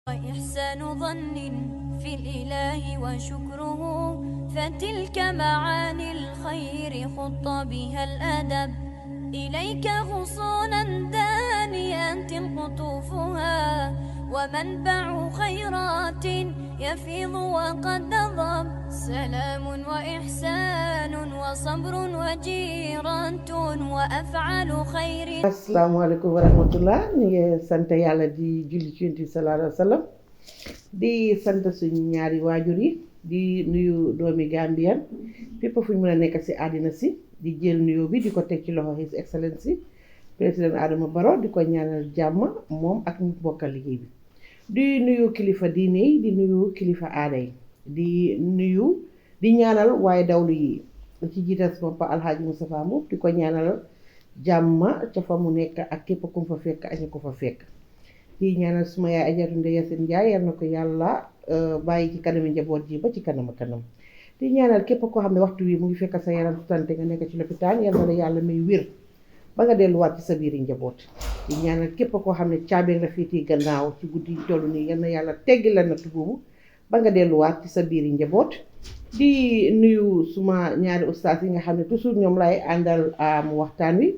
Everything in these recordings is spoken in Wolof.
وإحسان ظن في الإله وشكره، فتلك معاني الخير خط بها الأدب. إليك غصونا دانيات قطوفها، ومنبع خيرات يفيض وقد نضب. سلام وإحسان وصبر وجيرة وأفعال خير. asalaamaaleykum wa rahmatullah ñu ngi sant yàlla di julli ci Yonent bi sallallahu alayhi wa sallam di sant suñu ñaari waajur yi di nuyu doomi Gambien fépp fu ñu mën a nekk ci àddina si di jël nuyoo bi di ko teg ci loxo His Excellency président Adama Barrow di ko ñaanal jàmm moom ak ñu bokkal liggéey bi di nuyu kilifa diine yi di nuyu kilifa aada yi di nuyu di ñaanal waaye dawlu yi ci jiital sama papa Alhaji Moustapha Mboup di ko ñaanal jàmm ca fa mu nekk ak képp ku fa fekk ak ñu ko fa fekk di ñaanal suma yaay Ajaratu Ndeye Yacine Ndiaye yal na ko yàlla bàyyi ci kanami njaboot ji ba ci kanam kanam di ñaanal képp koo xam ne waxtu wi mu ngi fekk sa yaram sutante nga nekk ci lopitaan yal na la yàlla may wér ba nga delluwaat ci sa biiri njaboot di ñaanal képp koo xam ne caabi la féetee gannaaw ci guddi tollu nii yal na yàlla teggi la natt boobu ba nga delluwaat ci sa biiri njaboot di nuyu suma ñaari ustaas yi nga xam ne toujours ñoom lay àndal mu waxtaan wi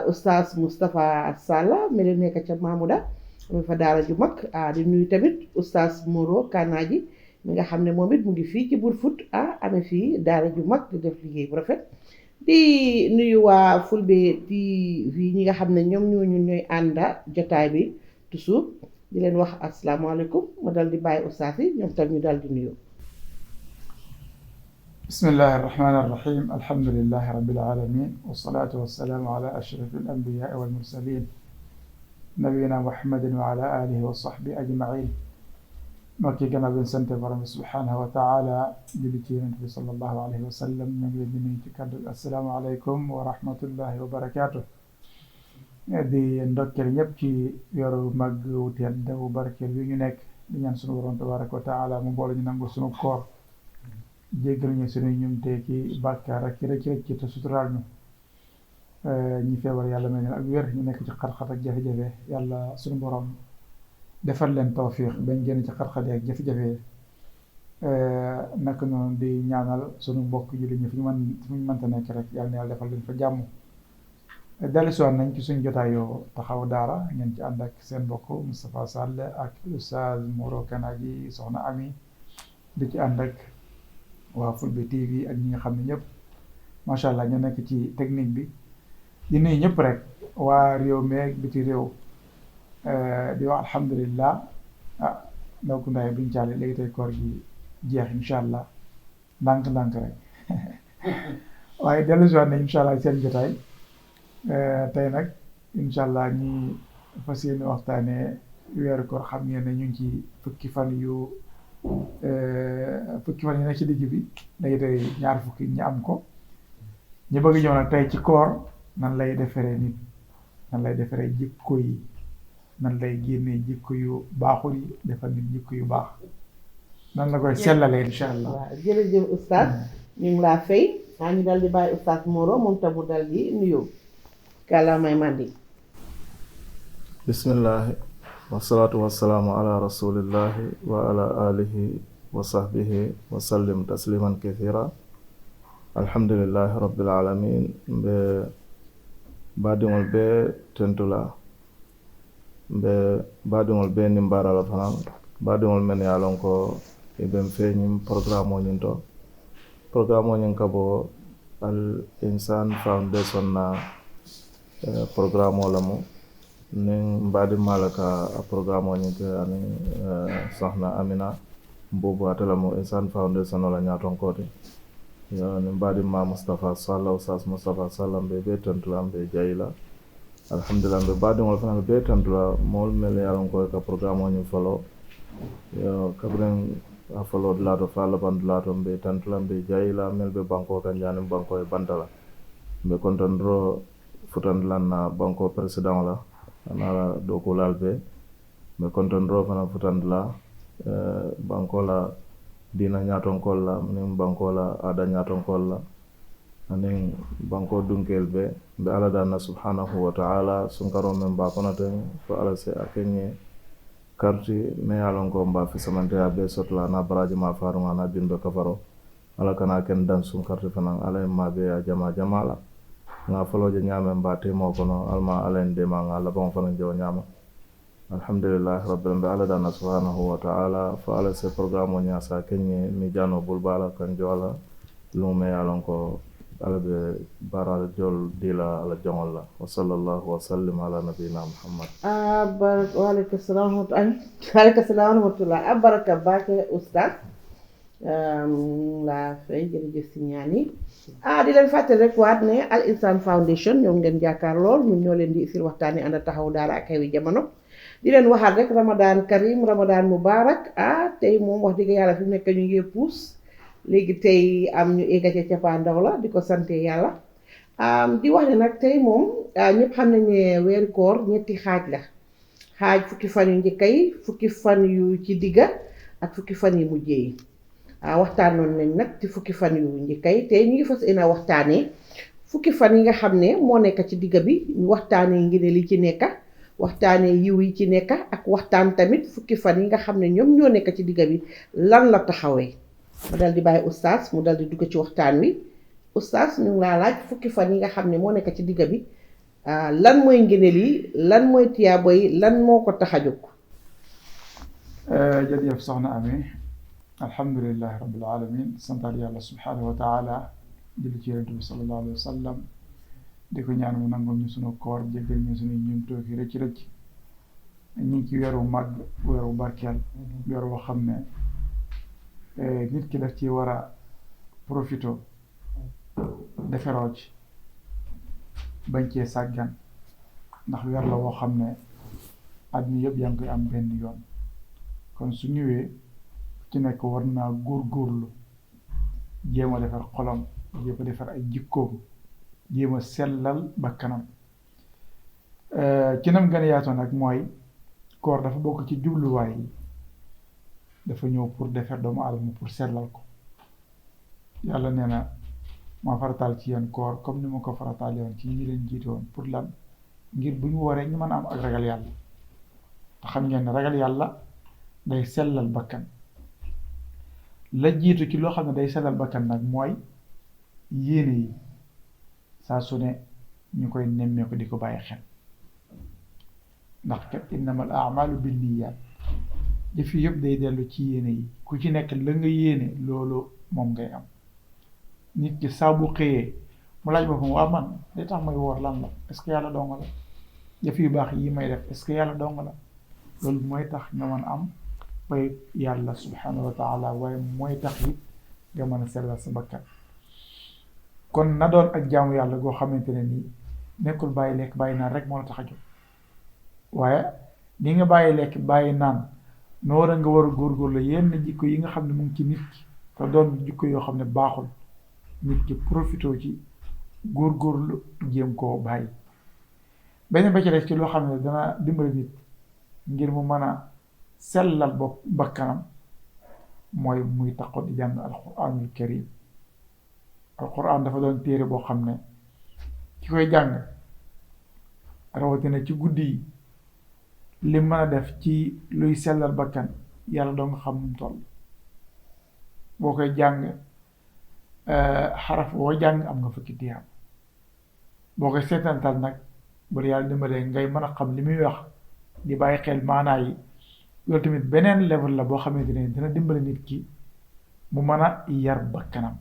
ustaas Moustapha Salla mi leen nekk ca Mamouda mu fa daara ju mag di nuyu tamit ustaas Moro Kanaaji mi nga xam ne moom it mu ngi fii ci Brufut amee fii daara ju mag di def liggéey bu rafet di nuyu waa Fulbe TV ñi nga xam ne ñoom ñooy ànda jotaay bi toujours di leen wax asalaamaaleykum ma dal di bàyyi ustaas yi ñoom tam ñu dal di nuyu. bismillahi irrahmani irrahim alhamdulilahi rabilalamin wasalaatu wasalaamu ala ashraf alambiyaai walmursalin nabiyina muhammadin wa ala alihi wa sahbi ajmain mbokki gannaaw bi sante borom bi subhanahu wa taala julli ci yonent bi sallallahu alayhi wa sallam ñu ngi leen di nuyu ci kàddu assalaamu aleykum wa rahmatullahi wa barakaatu di ndokkeel ñëpp ci yoru mag wu tedd wu barkeel bi ñu nekk di ñaan sunu borom tabaraka wa taala mu boole ñu nangu sunu koor jéggal ñu suñuy ñumte ki bàkkaar ak rëcc te suturaal ñu ñi feebar yàlla may leen ak wér ñu nekk ci xat-xat ak jafe-jafe yàlla suñu borom defal leen tawfiix bañ génn ci xat-xat ak jafe-jafe naka noonu di ñaanal suñu mbokk jullit ñi fu ñu mënta nekk rek yàlla na yàlla defal leen fa jàmm dellusiwaat nañ ci suñu jotaayoo taxaw daara ngeen ci ànd ak seen mbokk Moustapha Sall ak Oustaz Moro Kanaaji soxna Ami di ci ànd ak waa Fulbe TV ak ñi nga xam ne ñëpp macha allah ñu nekk ci technique bi di nuyu ñëpp rek waa réew meeg biti réew di wax alhamdulillah ndaw ku ndaay buñ caale léegi tey koor gi jeex incha allah ndànk-ndànk rek waaye dellu si waat nañ incha allah seen jotaay tey nag incha allah ñi fas yéene waxtaanee weeru koor xam ngeen ne ñu ngi ci fukki fan yi nekk ci digg bi léegi tey ñaar fukki ñi am ko ñu bëgg ñëw nag tey ci koor nan lay defaree nit nan lay defaree jikko yi nan lay génnee jikko yu baaxul yi defal nit jikko yu baax nan la koy sellalee incha allah. waaw jërëjëf oustaz ñu ngi laa fay ñu dal di bàyyi oustaz Moro moom tam mu dal di nuyoo kàllaamay mandi. bismillahi wasalaatu wasalaamu ala rasulillahi wa ala alihi wa sahbihi wa sallim tasliman kathira alhamdulillahi rabbil alamin mbe baadiŋol bee tentula mbe baadiŋol bee nimbaarala fanaŋ baadiŋol men ye a loŋ ko i ben fee ñiŋ programme o ñiŋ to programme o ñiŋ ka bo al insan foundation na programme o lamu niŋ mbaadi maa la ka a programme o ñiŋ ke aniŋ soxna Amina Mbuubu ate lamu insan foundation o la ñaatonkoo ti yo niŋ mbaadi maa Moustapha Sall Oustaz Moustapha Sall mbe bee tentula mbe jayi la alhamdulillah mbe baadiŋolu fanaŋ bee tentula moolu melu ye a loŋ ko ka programme o ñiŋ foloo yo kabiriŋ a foloo dulaato fo a labaŋ dulaato mbe tentula mbe jayi la melu be bankoo kaŋ jaaniŋ bankoo ye banta la mbe kontondiro futandilaŋ na bankoo président la ana la dookuulaalu bee mbe kontondiro fanaŋ futandila bankoo la diina ñaatonkoolu la niŋ bankoo la aada ñaatonkoolu la aniŋ bankoo dunkeel be mbe alla daanna subhanahu wa taala sunkaroo meŋ baa kono teŋ fo alla se a keŋ ye karti me yalon ko mba fi samante ya be sotla na baraji ma faruma na bindo kafaro ala kana ken dan sum karti fanan ala ma be ya jamala nga foloje nyame mba temo kono alma ala de ma nga la bon fanan jaw nyama alhamdulillah rabbil alamin ala dana subhanahu wa ta'ala fa ala se programme nya sa kenye mi jano bulbala kan jola lume yalon ko ala be bara jol dila ala jongol la wa sallallahu wa sallim ala nabina muhammad wa alaikum salam wa rahmatullah baraka bake ustaz la fay jërëjëf si ñaani di leen fàttali rek waat ne Al Ihsan Foundation ñoom ngeen jàkkaar lool ñun ñoo leen di isil waxtaani ànd taxaw daara ak xewi jamono di leen waxaat rek ramadan karim ramadan mubarak tey moom wax dëgg yàlla fi mu nekk ñu ngi puus léegi tey am ñu egga ca cappaandaw la di ko sante yàlla di wax ne nag tey moom ñëpp xam nañ ne weeru koor ñetti xaaj la xaaj fukki fan yu njëkk yi fukki fan yu ci digga ak fukki fan yu mujjee yi waxtaanoon nañ nag ci fukki fan yu njëkk yi tey ñu ngi fas yéene waxtaanee fukki fan yi nga xam ne moo nekk ci digga bi ñu waxtaanee ngir li ci nekk waxtaanee yiw yi ci nekk ak waxtaan tamit fukki fan yi nga xam ne ñoom ñoo nekk ci digga bi lan la taxawee ma dal di bàyyi oustaz mu dal di dugg ci waxtaan wi oustaz ñu ngi laa laaj fukki fan yi nga xam ne moo nekk ci digga bi lan mooy ngëneel yi lan mooy tiyaabo yi lan moo ko tax a jóg. jërëjëf soxna Ami alhamdulillahi rabbil alamin santal yàlla subhanahu wa taala julli ci yonent bi sallallahu alayhi wa sallam di ko ñaan mu nangul ñu sunu koor jéggal ñu sunu ñumtoo fi rëcc ñu ngi ci weeru màgg weeru barkeel weeru boo xam ne nit ki daf ci war a profito deferoo ci bañ cee sàggan ndax weer la woo xam ne àdduna yëpp yaa ngi koy am benn yoon kon su ñëwee ci nekk war naa góorgóorlu jéem a defar xolam jéem a defar ay jikkoom jéem a sellal bakkanam ci nam gën a yaatoo nag mooy koor dafa bokk ci jubluwaay yi dafa ñëw pour defar doomu aadama pour sellal ko yàlla nee na ma farataal ci yéen koor comme ni ma ko farataal yoon ci ñi leen jiite woon pour lan ngir bu ñu waree ñu mën a am ak ragal yàlla te xam ngeen ne ragal yàlla day sellal bakkan la jiitu ci loo xam ne day sellal bakkan nag mooy yéene yi saa su ne ñu koy nemmee ko di ko bàyyi xel ndax kat innamal a'malu binniyat jëf yëpp day dellu ci yéene yi ku ci nekk la nga yéene loolu moom ngay am nit ki saa bu xëyee mu laaj boppam waa man li tax may woor lan la est-ce que yàlla dong la jëf yu baax yi may def est-ce que yàlla dong la loolu mooy tax nga mën a am pay yàlla subhanahu wa taala waaye mooy tax it nga mën a sellal sa bakkan kon na doon ak jaamu yàlla goo xamante ne nii nekkul bàyyi lekk bàyyi naan rek moo la tax a jóg waaye li nga bàyyi lekk bàyyi naan noonu nga war a góorgóorlu yenn jikko yi nga xam ne mu ngi ci nit ki te doon jikko yoo xam ne baaxul nit ki profité ci góorgóorlu jéem koo bàyyi beneen ba ci def ci loo xam ne dana dimbali nit ngir mu mën a sellal bopp bakkanam mooy muy taxaw di jàng alquranul karim alquran dafa doon téere boo xam ne ki koy jàng rawatina ci guddi yi li mën a def ci luy sellal bakkan yàlla doo nga xam nu mu toll boo koy jàng xaraf boo jàng am nga fukki tiyaab boo koy seetantal nag bu yàlla dimbalee ngay mën a xam li muy wax di bàyyi xel maanaa yi loolu tamit beneen level la boo xamante ne dina dimbale nit ki mu mën a yar bakkanam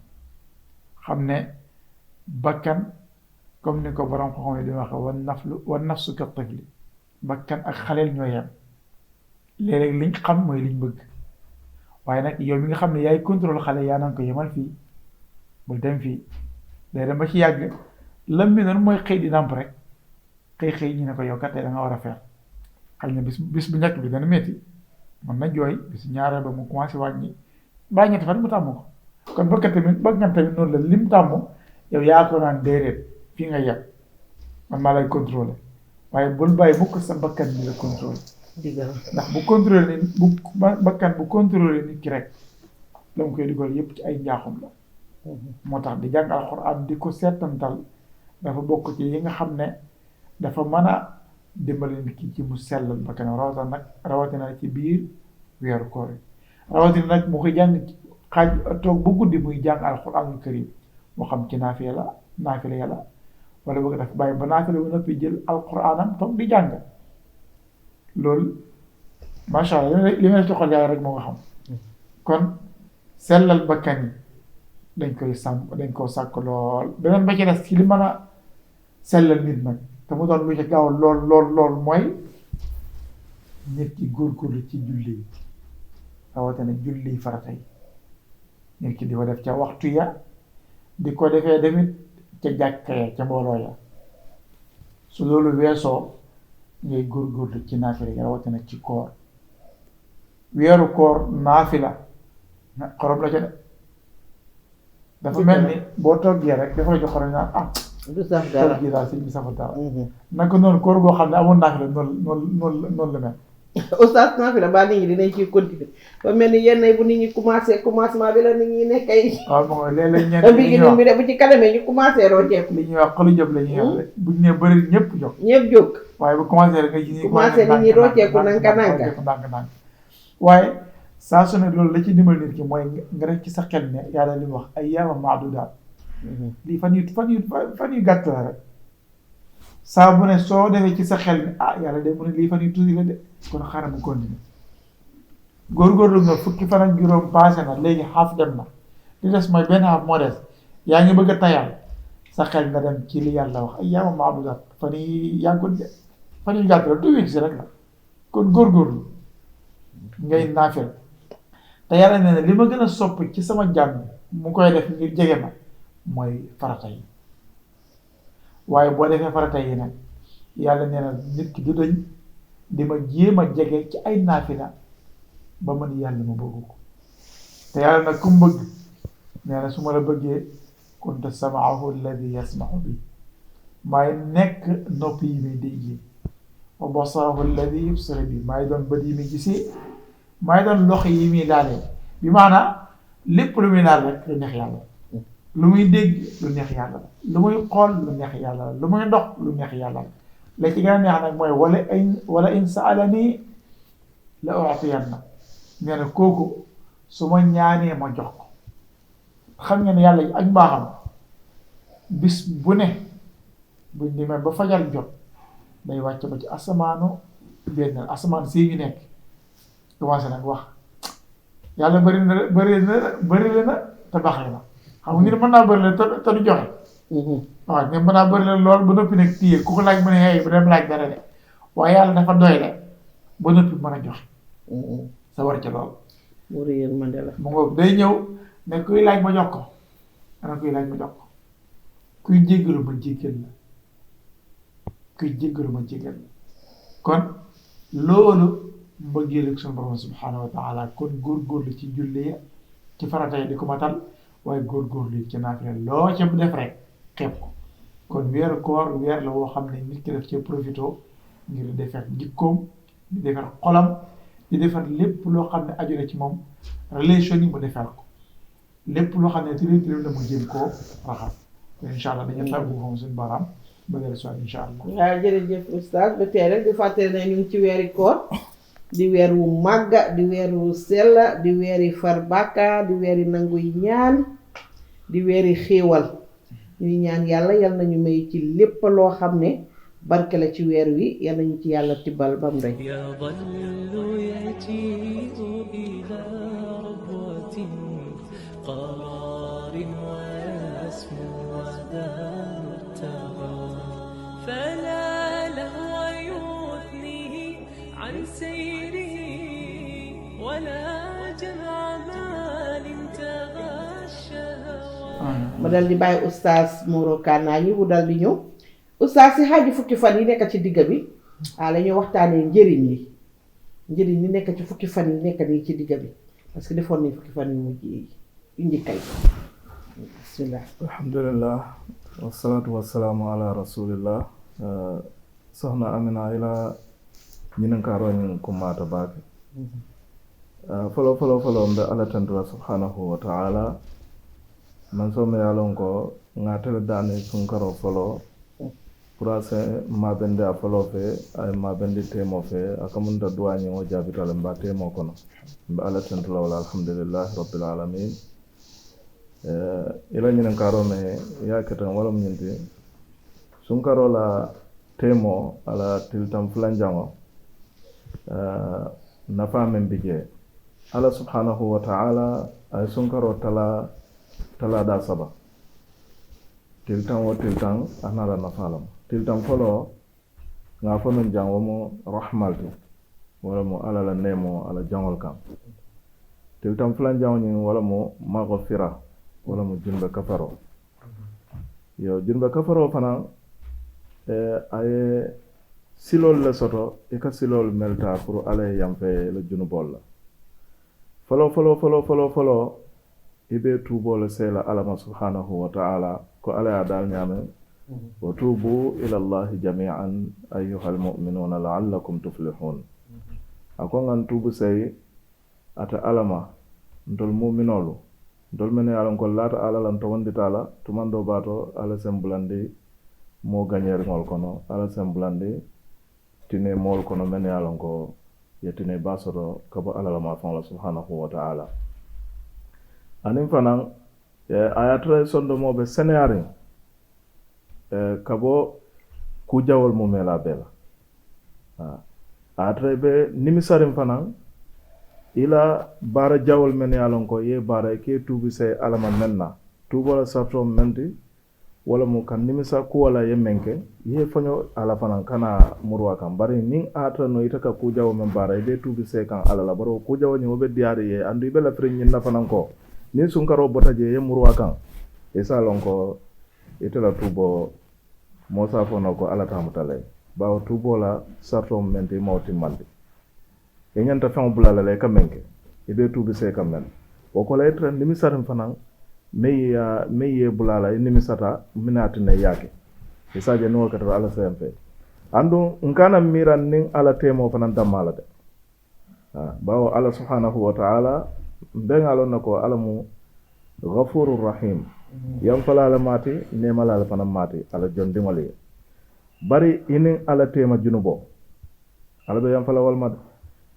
xam ne bakkan comme ni ko borom xam ne di wax wan nafsu ka tifli bakkan ak xaleel ñoo yem léeg-léeg liñ xam mooy liñ bëgg waaye nag yow mi nga xam ne yaay contrôle xale yaa nanga ko yemal fii bul dem fii day dem ba ci yàgg lam mi noonu mooy xëy di nàmp rek xëy ñu ne ko yow kat da nga war a fer xam ne bis bu njëkk bi dana métti mën na jooy bis ñaareel ba mu commencé wàññi bàyyi ñetti fan mu tàmm ko kon bakkan tamit noonu la lim tàmm yow yaa ko naan déedéet fii nga yem man maa lay contrôler waaye bul bàyyi mukk sa bakkan bi la contrôler ndax bu contrôler nit bu bakkan bu contrôler nit ki rek la mu koy dugal yépp ci ay njaaxum la moo tax di jàng alxuraan di ko seetantal dafa bokk ci yi nga xam ne dafa mën a dimbali nit ki ci mu sellal bakkanam rawatina ci biir weeru koor yi rawatina nag mu koy jàng xaaj toog ba guddi muy jàng alxuraanul karim moo xam ci naafila yàlla wala bëgg daf bàyyi ba naafila ba noppi jël alxuraanam toog di jàng loolu macha allah li ma ci xol yàlla rek moo nga xam kon sellal bakkan yi dañ koy sàmm dañ koo sàkk lool beneen ba ci des ci li mën a sellal nit nag te mu doon lu ci gaaw lool mooy nit ki góorgóorlu ci julli yi rawatina julli farata yi nit ki di ko def ca waxtu ya di ko defee tamit ca jàkka ya ca mbooloo ya su loolu weesoo ngay góorgóorlu ci naafila yi rawatina ci koor weeru koor naafila xorom la ca de dafa mel ni boo toggee rek dafa la jox xorom naan du saf dara toog gi daal sëñ bi safa dara naka noonu koor goo xam ne amoon naafila noonu la mel oustaz naafila ba nit ñi dinañ ciy continuer ba mel ni yenn bu nit ñi commencement bi la nit ñi nekk ay waaw moom léeg-léeg ñenn bi gin bi de bu ci kanamee ñu commencé rocceeku li ñuy wax xolu jëb la ñuy wax buñ ne bëri ñëpp jóg jóg waaye bu commencé rek nga gis commencé nit ñi rocceeku nanka waaye saa su ne loolu la ci dimbal nit ki mooy nga def ci sa xel ne yàlla li mu wax ay yaama maadudaat lii fan yu gàtt la rek saa bu ne soo defee ci sa xel ne yàlla de mu ne lii fan yu tuuti la de kon xaaral mu continuer góorgóorlu nga fukki fan ak juróom passé na léegi xaaf dem na li des mooy benn xaaf moo des yaa ngi bëgg a tayal sa xel nga dem ci li yàlla wax ay yaama maadudaat fan yi yàggul de fan yu gàtt la 2 weeks rek la kon góorgóorlu ngay naafil te yàlla nee na li ma gën a sopp ci sama jàmm mu koy def ngir jege ma mooy farata yi waaye boo defee farata yi nag yàlla nee na nit ki du dañ di ma jéem a jege ci ay naafila ba man yàlla ma bëgg ko te yàlla nag ku mu bëgg nee na su ma la bëggee kunta samaahu alladi yasmau bi maay nekk nopp yi muy déggee wa basarahu alladi yubsiru bi maay doon bët yi muy gisee maay doon loxo yi muy laalee bi maanaam lépp lu muy laal rek lu neex yàlla lu muy dégg lu neex yàlla la lu muy xool lu neex yàlla la lu muy dox lu neex yàlla la la ci gën a neex nag mooy wala in saalanii la u'tiyanna nee na kooku su ma ñaanee ma jox ko xam ngeen ne yàlla ak mbaaxam bis bu ne buñ demee ba fajar jot day wàcc ba ci asamaanu benn asamaan si ñu nekk commencé nag wax yàlla bëri na te baaxee na xam nga ni mën naa bëri la te du joxe waaw ne mën naa bëri la lool ba noppi nag téye ku ko laaj mu ne hey bu dem laaj dara de waaye yàlla dafa doy le ba noppi mën a joxe sa war ca lool mu réer man de la mu ngoog day ñëw ne kuy laaj ma jox ko ana kuy laaj ma jox ko kuy jéggalu ma jéggal la kuy jéggalu ma jéggal la kon loolu mbëggeel ak sunu borom subhaanahu wa taala kon góorgóorlu ci julli ya ci farata yi di ko matal waaye góorgóorlu ci naafila loo ca def rek xeeb ko kon weeru koor weer la woo xam ne nit ki daf cee profito ngir defar jikkoom di defar xolam di defar lépp loo xam ne aju na ci moom relation yi mu defar ko lépp loo xam ne tilim la mu jéem koo raxas kon incha allah dañu tàggu foofu suñu baaraam ba dellu si waat incha allah. waaw jërëjëf oustaz ba tey rek di fàttali ne ñu ngi ci weeri koor di weer wu màgga di weer wu sell di weeri far bàkkaar di weeri nanguy ñaan di weeri xéewal ñuy ñaan yàlla yal nañu may ci lépp loo xam ne barke la ci weer wi yal nañu ci yàlla tibbal bam rek عن سيره ولا جمع مال تغشى ma dal di bàyyi oustaz Moro Kana ñi bu dal di ñëw oustaz si xaaju fukki fan yi nekk ci digg bi la ñuy waxtaanee njëriñ yi nekk ci fukki fan yi nekk nii ci digg bi parce que defoon nañ fukki fan yu mujj yi yu njëkkay bismillah alhamdulillah wasalaatu wasalaamu ala rasulillah soxna Amina ila ñinankaroñin kummata baake folo mbe ala tantula subhanahu wa ta'ala man so me yalon ko ngatele dane sunkaro folo purase mabende a folo fe ay mabende temo fe akamunta duwañi o jabitale mba temo kono mbe ala tentula wala alhamdulillahi rabbil alamin ila ñinen karo me yaketan wala ñinti sunkaro la temo ala tiltam fulanjango nafa men bije ala subhanahu wa ta'ala ay sunkaro tala da saba tiltan wo tiltan anala nafalam tiltan folo nga fonon jango mo rahmalti wala mo ala la nemo ala jangol kam tiltan fulan jango ni wala mo maghfira wala mo junba kafaro yo junba kafaro fana ay silol la soto e ka silol melta pour ala yamfe le junubol la folo ibe tubo le sela alama subhanahu wa ta'ala ko ala ya dal nyame wa tubu ila Allah jami'an ayyuhal mu'minuna la'allakum tuflihun ako ngan tubu sey ata alama ndol mu'minolu ndol mene alon ko lata ala lan to wondi tala tumando bato ala sembulandi mo ganyer ngol kono ala sembulandi tine mol kono mene alon ko yetine basoro kabo ala ma fa Allah subhanahu wa ta'ala anin fanan ayatra sondo mobe seneyari kabo kujawol mo mela bela ayatra be nimisarin fanan ila bara jawol men yalon ko ye bara ke tubi say alama menna tubola safto menti wala mo kan nimisa ko wala ye menke ye fanyo ala fanan kana murwa kan bari nin atra no itaka kujawo men bara be tubi say kan ala la baro kujawo ni obe diari ye andu be la frin na fanan ko nin sunkaro botaje ye murwa kan e salon ko itala tubo mo safono ko ala tamutale bawo tubo la safto menti mawti mandi e ñanta fen bulala le ka menke e be tubi se ka men o ko lay tren nimi sarim fanan meye bulala e nimi sata minati ne yake e saje no ka ala sempe andu ngana miran nin ala temo fanan damala de bawo ala subhanahu wa ta'ala ben alon nako alamu ghafurur rahim yam falala mati ne malala fanan mati ala jondi ngoli bari inin ala tema junubo ala be yam falawal mad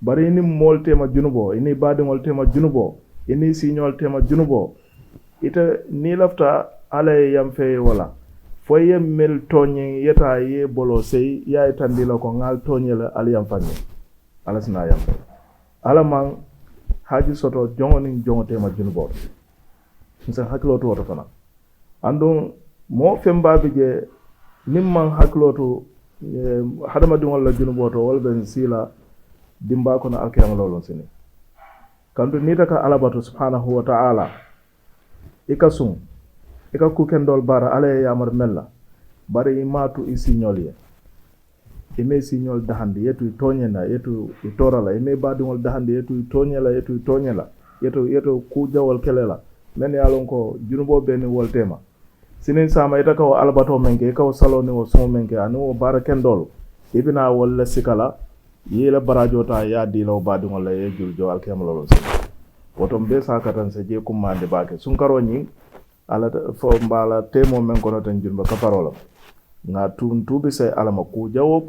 bari ini mol tema junubo ini badingol tema junubo ini signol tema junubo ita ni lafta ala yamfe wala foye mel tonye yeta ye bolo sey ya itandila ko ngal tonye la ala yamfanye ala sina yamfe ala man haji soto jongoni tema junubo nsa haklo to fana andon mo fembabe je nimman haklo to hadama dingol la junubo to wal ben sila dimba kono alkiyama lolon sini kanto nitaka alabatu subhanahu wa ta'ala ikasum ika kukendol bara ala yamar mella bari imatu isignol ye ime signol dahandi yetu tonyena yetu itorala ime badingol dahandi yetu tonyela yetu tonyela yetu kujawol kelela men yalon ko junubo beni woltema sinin sama itaka o alabato menke ika o saloni o sumo menke anu o bara kendol ibina wala sikala yela barajo ta ya dilo badi ngola ye juljo alkem lolo se woto be sakatan se je kumande bake sun karo nyi ala fo mbala temo men kono tan julba ka parola nga tubi se alama ku jawo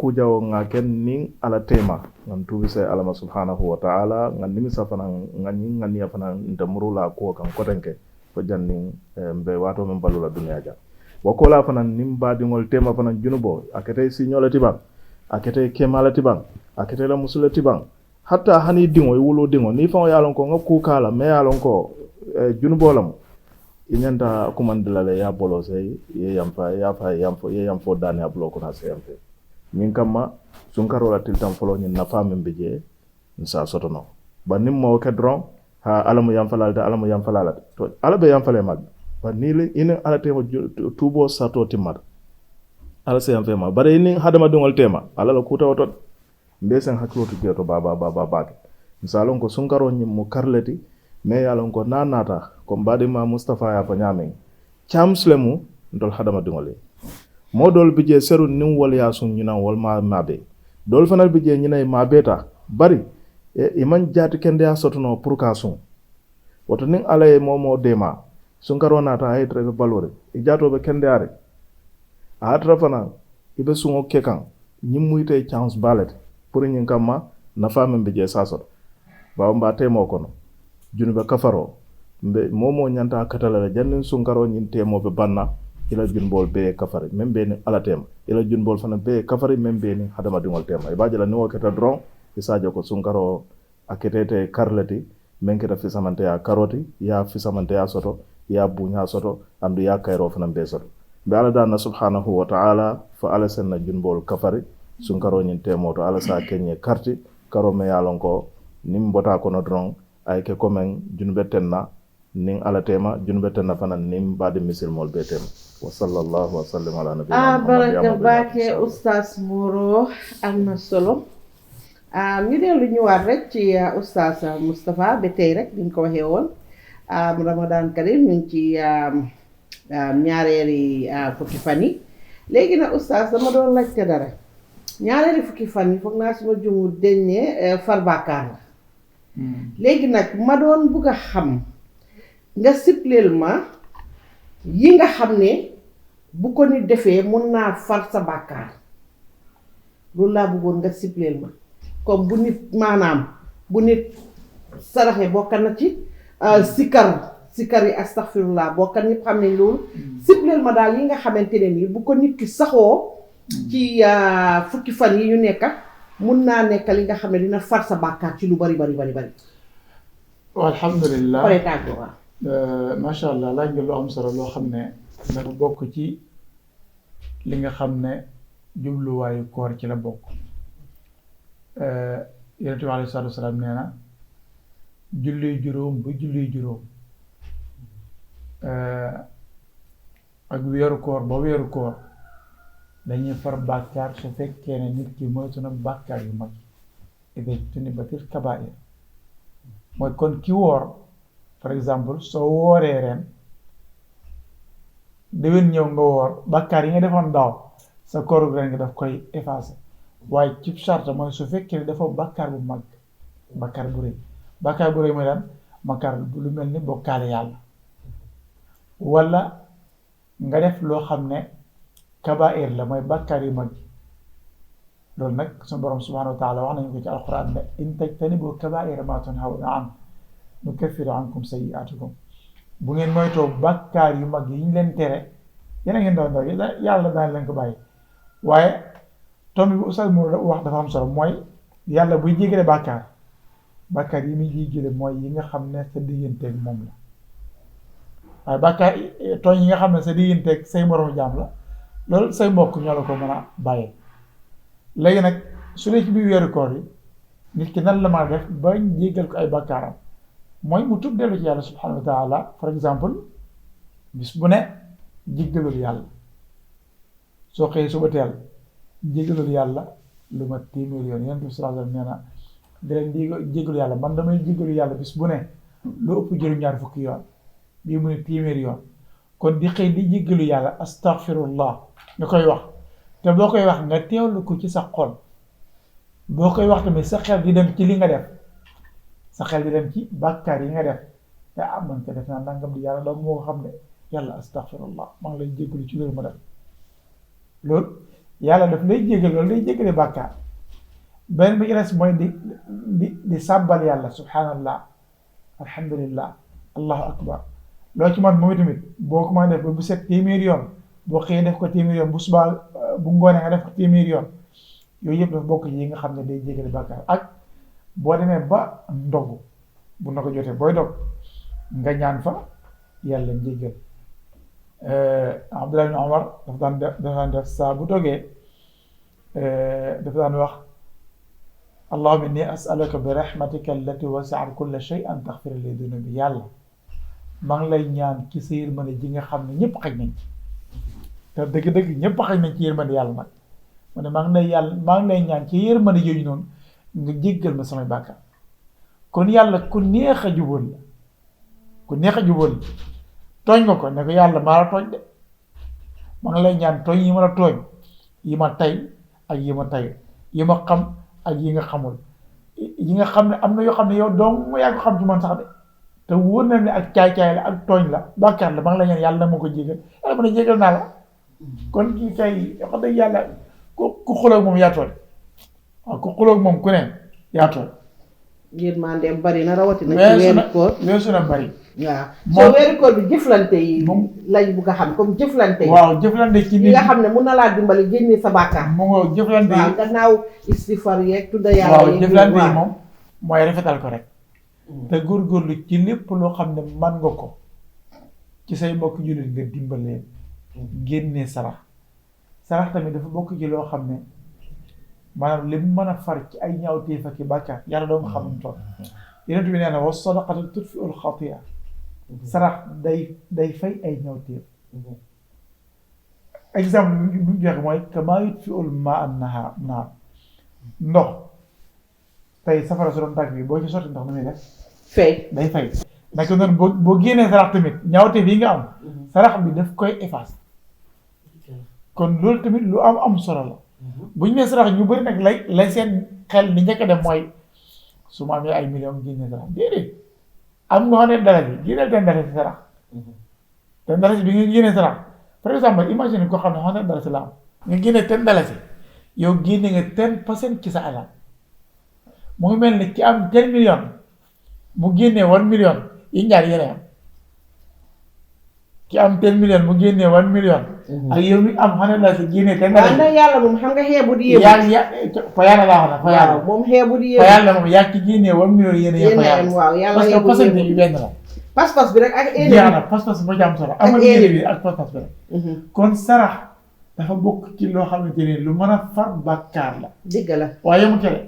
nga ken nin ala tema ngam tubi se alama subhanahu wa ta'ala ngam nimi safana ngani afana ndamrula ko kan kotenke fo janni be wato men balula dunya ja wakola fana nim badi ngol tema fana junubo akete signole tiba akete kemala tiba akete la musula tiban hatta hani dingo e wulo dingo ni fa yalon ko ngakku kala me yalon ko junubolam inyanta kumandila le ya bolo sey ye yamfo dane ablo ko na sempe min kamma sun karola tiltam folo nyin na famen beje nsa sotono banim mo kedron ha alamu yamfalala to alabe yamfale mag banile ina ala tema tubo sato timar ala se yamfe ma bare ni hadama dungol tema ala la kuta wotot mbesen haklo to jeto baba misalon ko sunkaro nyim mo karleti me yalon ko nanata ko mbadi ma mustafa ya ko nyame chamslemu ndol hadama dingole modol bije seru nim wol ya sun nyina wol ma mabe dol fanal bije nyina ma beta bari e man jati kende ya sotono pour ka sun woto nin alay momo dema sunkaro nata ay trebe balore e jato be kende are a atra fana ibe sungo kekan ñimmuyte chance balete pour ñin kamma nafa men be je sasoto bawo mba temo kono junube kafaro mbe momo ñanta katala jannin sunkaro ñin temo be banna ila junbol be kafari même be ni ala tema ila junbol fana be kafari même be ni hadama dingol tema e bajala ni wo keta dron isajo ko sunkaro aketete karlati men keta fisamante ya karoti ya fisamante ya soto ya bunya soto andu ya kayro fana be soto be ala dana subhanahu wa ta'ala fa ala senna junbol kafari sunkaro ñin temo to ala sa kenye karti karo me yalon ko nim bota kono dron ay ke komen junube tenna nin ala tema junube tenna fana nim bade misil mol be tema wa sallallahu wa sallam ala nabiyina baraka bake oustaz Moro amna solo ñu delu ñu war rek ci oustaz Moustapha be tay rek niñ ko waxe won Ramadan Karim ñu ci ñaareeli fukki fan yi léegi nag oustaz dama doon laajte dara ñaareeli fukki fan yi foog naa suma jumu deññee far bàkkaar la léegi nag ma doon bugg a xam nga sipleel ma yi nga xam ne bu ko nit defee mun naa far sa bàkkaar loolu laa bëggoon nga sipleel ma comme bu nit maanaam bu nit saraxe bokka na ci sikar yi astaghfirullah bokka ñëpp xam ne loolu sipleel ma daal yi nga xamante ne nii bu ko nit ki saxoo ci fukki fan yi ñu nekka mun naa nekk li nga xam ne dina far sa bàkkaar ci lu bari alhamdulillah pare tàggoo waaw masha Allah laaj nga lu am solo loo xam ne dafa bokk ci li nga xam ne jubluwaayu koor ci la bokk yonent bi alayhi salaatu wasalaam nee na julli juróom ba julli juróom ak weeru koor ba weeru koor dañuy far bàkkaar su fekkee ne nit ki moytu na bàkkaar yu mag ida jtunibatil kabaa'ir mooy kon ki woor par exemple soo wooree ren déwén ñëw nga woor bàkkaar yi nga defoon daaw sa kooru ren nga daf koy effacer waaye ci charte mooy su fekkee ne dafa bàkkaar bu mag bàkkaar bu rëy mooy lan bàkkaar lu mel ni bokkaale yàlla wala nga def loo xam ne kabaa'ir la mooy bàkkaar yu mag loolu nag suñu borom subhanahu wa taala wax nañu ko ci alquran ne in tajtanibu kabaa'ira ma tunhawna an nukaffiru ankum sayyi'atikum bu ngeen moytoo bàkkaar yu mag yi ñu leen tere yéen a ngeen doon doon yàlla daan leen ko bàyyi waaye tomb bi Oustaz Mourou wax dafa am solo mooy yàlla buy jéggale bàkkaar yi muy jéggale mooy yi nga xam ne sa digganteeg moom la waaye bàkkaar tooñ yi nga xam ne sa digganteeg say moromu jaam la loolu say mbokk ñoo la ko mën a bàyyee léegi nag su dee ci biir weeru koor yi nit ki nan la mën a def ba jéggal ko ay bàkkaaram mooy mu tub dellu ci yàlla subhanahu wa taala par exemple bis bu ne jéggalul yàlla soo xëyee suba teel jéggalul yàlla lu ma téeméer yoon Yonent bi sallallahu alayhi wa sallam nee na di leen jéggalu yàlla man damay jéggalu yàlla bis bu ne lu ëpp juróom-ñaar fukki yoon bii mu ne téeméer yoon kon di xëy di jéggalu yàlla astaghfirullah nga koy wax te boo koy wax nga teewlu ko ci sa xol boo koy wax tamit sa xel di dem ci li nga def sa xel di dem ci bàkkaar yi nga def te man ko def naa nangam di yàlla doo moo ko xam ne yàlla astaghfirullah maa ngi lay jéggalu ci loolu ma def loolu yàlla daf lay jéggal loolu lay jéggale bàkkaar benn bi ci des mooy di sàbbal yàlla subhanallah alhamdulillah allahu akbar loo ci man moom tamit boo ko mën def ba bu set téeméer yoon boo xëyee def ko téeméer yoon bu subaa bu ngoonee nga def ko téeméer yoon yooyu yëpp dafa bokk ci yi nga xam ne day jéggale bàkkaar ak boo demee ba ndogu bu na ko jotee booy dog nga ñaan fa yàlla njéggal Abdullah ibn Umar dafa daan def saa bu dogee dafa daan wax allahumma inni as'aluka bi rahmatika allati wasi'at kulla shay an taghfira li dunubi yàlla maa ngi lay ñaan ci sa yërmande ji nga xam ne ñëpp xaj nañ ci te dëgg-dëgg ñëpp xaj nañ ci yërmande yàlla nag mu ne maa ngi lay ñaan ci yërmande yooyu noonu nga jéggal ma samay bàkkaar kon yàlla ku neex a jubal la tooñ nga ko ne ko yàlla maa la tooñ de maa ngi lay ñaan tooñ yi ma la tooñ yi ma tay ak yi ma tay yi ma xam ak yi nga xamul yi nga xam ne am na yoo xam ne yow dong yaa ko xam ci man sax de te wóor na ne ak caay-caay la ak tooñ la bàkkaar la maa ngi lay ñaan yàlla na ma ko jéggal yàlla mën a jéggal naa la kon kii kay wax dëgg yàlla ku xuloog moom yaa tooñ waaw ku xuloog moom ku ne yaa tooñ yërmandeem bari na rawatina ci weeru koor weesu na bari waaw soo weeru koor bi jëflante yi lañ bugg a xam comme jëflante yi waaw jëflante ci nit nga xam ne mun na laa dimbali génne sa bàkkaar mu nga jëflante yi waaw gannaaw istifar yeeg tudda yàlla waaw jëflante yi moom mooy rafetal ko rek te góorgóorlu ci lépp loo xam ne man nga ko ci say mbokk jullit nga dimbalee génnee sarax tamit dafa bokk ci loo xam ne maanaam li mu mën a far ci ay ñaawteef ak i bàkkaar yàlla doo xam mu toll Yonent bi nee na wa sadaqatu tudfi'ul xatiya sarax day fay ay ñaawteef exemple bi mu joxe mooy kamaa yutfi'ul maa'a naar ndox tey safara su doon tàkk bi boo ci sotti ndox nu muy def day fay naka noonu boo génnee sarax tamit ñaawteef yi nga am sarax bi daf koy effacer kon loolu tamit lu am solo la bu ñu nee sarax ñu bëri nag lay seen xel ni njëkk a dem mooy su ma amee ay millions génne sarax déedéet am nga xam ne dara bi génneel ten dara si sarax ten dara si bi nga génnee sarax par exemple imagine ko xam ne xam ne dara si la am nga génne ten dara si yow génne nga 10% ci sa alal mu ngi mel ni ki am 10 millions mu génnee 1 million yi ñaar yéene am ki am 10 millions mu génnee 1 million ak yow mi am xam ne la si génnee ten dara ndax yàlla moom xam nga xeebu di yéemu fa yàlla laa wax na fa yàlla moom xeebu di yéemu fa yàlla moom yaa ci génnee 1 million yéene fa yàlla waaw yàlla parce que xeebu pourcentage bi benn la pas-pas bi rek ak jeex na pas-pas moo ci am solo amal yéene bi ak pas-pas bi rek kon sarax dafa bokk ci loo xamante ne lu mën a far bàkkaar la dëgg la waaye mu tere